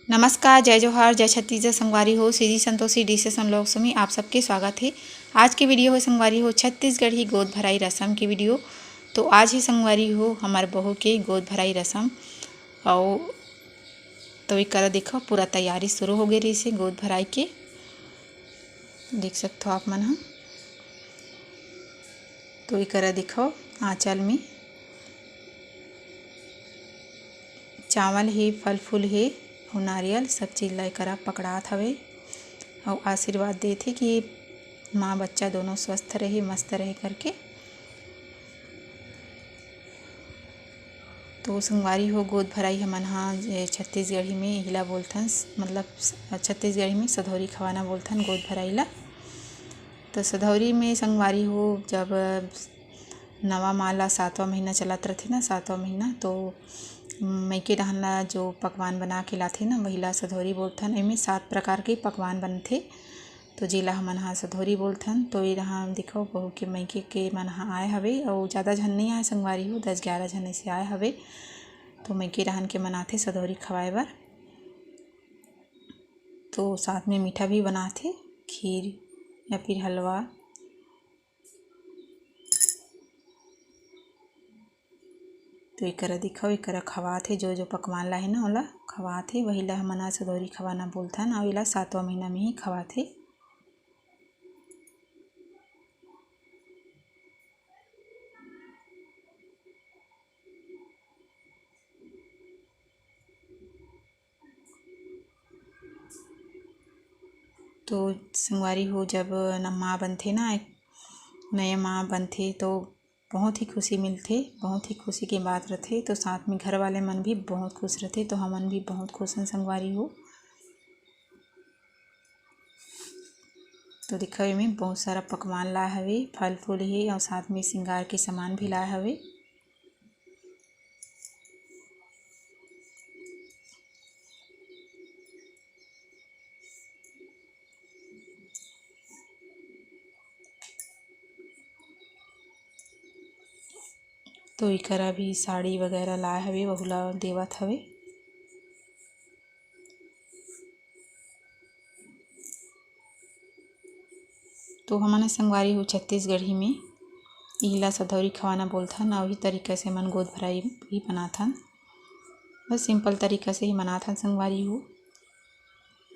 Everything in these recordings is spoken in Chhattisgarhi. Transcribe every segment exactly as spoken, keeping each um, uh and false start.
नमस्कार, जय जोहार, जय छत्तीसगढ़ संगवारी हो। सीधी संतोषी डिशेस एंड व्लॉग्स में आप सबके स्वागत है। आज के वीडियो है संगवारी हो छत्तीसगढ़ी गोद भराई रसम के वीडियो। तो आज ही संगवारी हो हमार बहू के गोद भराई रसम। और तो एकरा देखो पूरा तैयारी शुरू हो गई रही से गोद भराई के, देख सकते हो आप मन ह। तो एकरा देखो आंचल में चावल हे, फल फूल हे अउ नारियल, सब चीज ला एकरा पकड़ात हवे अउ आशीर्वाद देत हे कि माँ बच्चा दोनों स्वस्थ रहे, मस्त रहे करके। तो संगवारी हो, गोद भराई हमन हा जे छत्तीसगढ़ी में इहिला बोलथन, मतलब स-, छत्तीसगढ़ी में सधौरी खवाना बोलथन गोद भराई ला। तो सधौरी में संगवारी हो, जब नवा माह ला सातवां महीना चलत रथे ना, सातवां महीना, तो मइके डहन ला जो पकवान बना के लाथे ना, वही ला सधौरी बोलथन। एमे सात प्रकार के पकवान बनथे, तो जेला हमन हा सधौरी बोलथन। तो ये रहा देखो, बहू के मइके के मन हा आए हवे, अउ ज्यादा झन नइ आए संगवारी हो, दस ग्यारह झन ऐसे आए हवे। तो मइके डहन के मन आथे सधौरी खवाए बर। तो साथ में मीठा भी बनाथे, खीर या फिर हलवा। तो एकरा दिखाओ, एकरा खवात हे, जो जो पकवान ला हे ना, ओला खवात हे, वही ला हमन हा सधौरी खवाना बोलथन, अउ एला सातवां महीना में ही खवात हे। तो संगवारी हो, जब न माँ बनथे ना, नया माँ बनथे, तो बहुत ही खुशी मिलथे, बहुत ही खुशी के बात रथे। तो साथ में घर वाले मन भी बहुत खुश रथे, तो हमन भी बहुत खुश हन संगवारी हो। तो देखो, एमे बहुत सारा पकवान लाए हवे, फल फूल हे अउ साथ में श्रृंगार के सामान भी लाए हवे। तो एकरा भी साड़ी वगैरह लाए हवे, वहू ला देवत हवे। तो हमन ह संगवारी हो छत्तीसगढ़ी में इहिला सधौरी खवाना बोलथन, अउ इही तरीका से हमन गोद भराई भी बनाथन। बस simple तरीका से ही मनाथन संगवारी हो।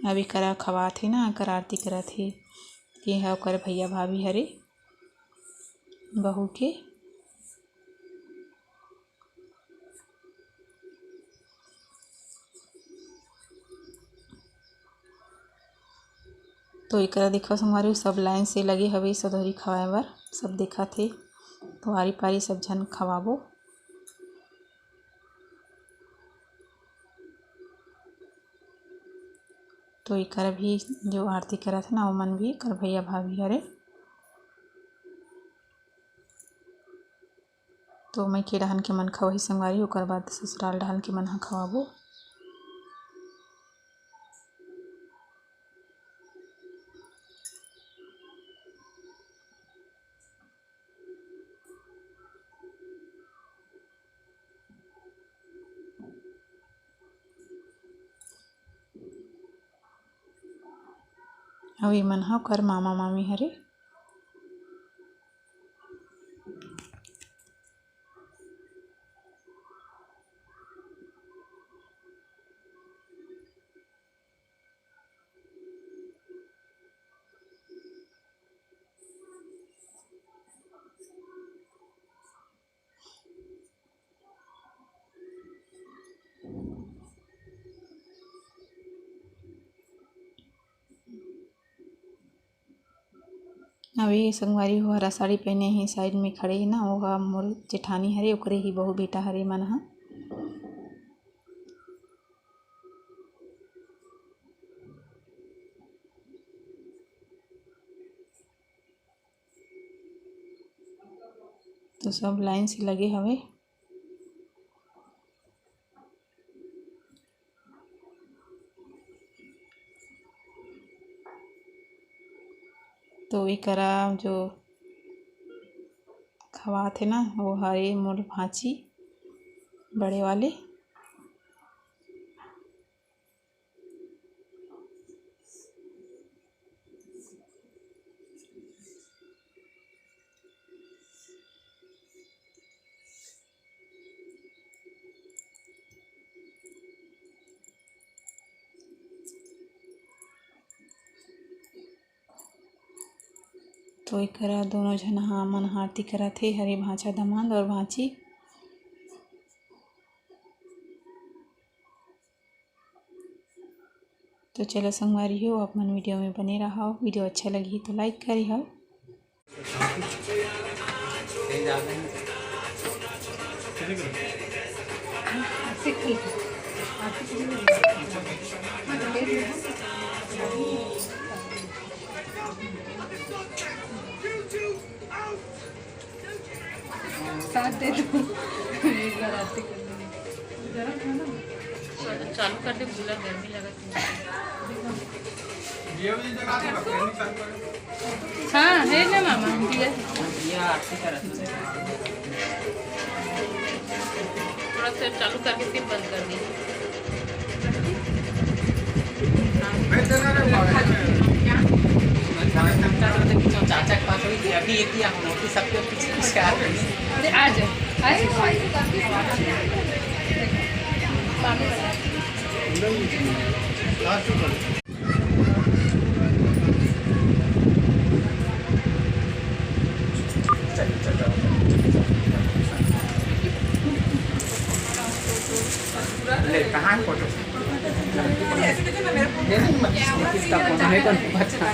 अब एकरा खवात हे ना, एकर आरती करत हे, ये ह ओकर भैया भाभी हरे बहू के। तो एकरा देखो संगवारी, सब line से लगे हवे सधौरी खवाए बर, सब देखत हे। तो आरी पारी सब झन खवाबो। तो एकर भी जो आरती करत हे ना, ओमन भी एकर भैया भाभी हरे। तो मइके डहन के मन खवाही संगवारी, ओकर बाद ससुराल डहन के मन ह खवाबो। अउ ये मन ह ओकर मामा मामी हरे। अभी संगवारी हो हरा साड़ी पहने ही, side में खड़े ही ना, वो हा मोर जेठानी हरे, ओकरे ही बहू बेटा हरे मन हा। तो सब line से लगे हवे। तो एकरा जो खवात हे ना, वो हरे मोर भांची बड़े वाले। तो एकरा दोनों झन ह, मन ह आरती करत हे, हरे भांचा दमांद और भांची। तो चलो संगवारी हो, आप मन video में बने रहव। Video अच्छा लगही तो like करिहव। साथ दे दो। एक बार आरती कर लेंगे। चालू कर दे, कूलर गर्मी लगत हे। हाँ, हे ना मामा, हम दिया। थोड़ा सा चालू करके फिर बंद कर दी। चाचा के पास अभी, अभी एक ही हम लोग की सबके पीछे पीछे आ रहे हैं। अरे, आ जाओ। अरे, ले, कहाँ है फोटो? नहीं, नहीं, मैं किसका फोन है, कौन? अच्छा।